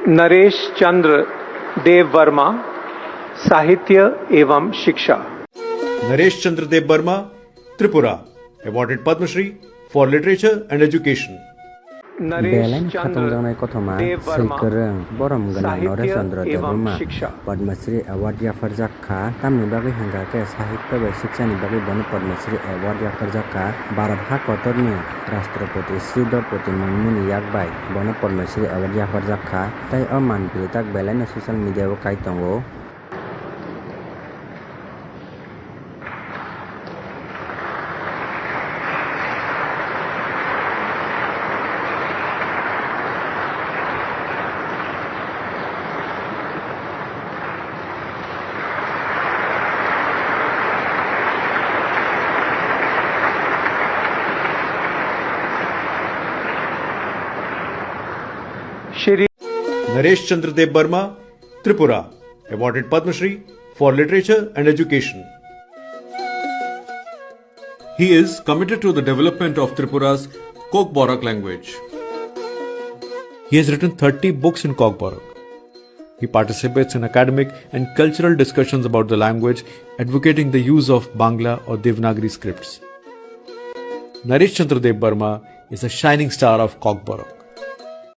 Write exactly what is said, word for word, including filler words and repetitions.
नरेश चंद्र देव वर्मा, साहित्य एवं शिक्षा। Naresh Chandra Debbarma, Tripura, awarded Padma Shri for Literature and Education. Belai no khatungjaknai kothoma, swi kwrwng, borom gwnang Naresh Chandra Debbarma Padma Shri Award yapharjak kha. Tamni bagwi hwnkha khe sahitya bai siksa ni bagwi bono Padma Shri Award yapharjak kha. Bharat ha kotorni Rashtrapati Sri Draupadi Murmuni yak bai bono Padma Shri Award yapharjak kha. Tei o manpili tak belai no social media o kai tongo. Shri Naresh Chandra Debbarma, Tripura, awarded Padma Shri for Literature and Education. He is committed to the development of Tripura's Kokborok language. He has written thirty books in Kokborok. He participates in academic and cultural discussions about the language, advocating the use of Bangla or Devanagari scripts. Naresh Chandra Debbarma is a shining star of Kokborok.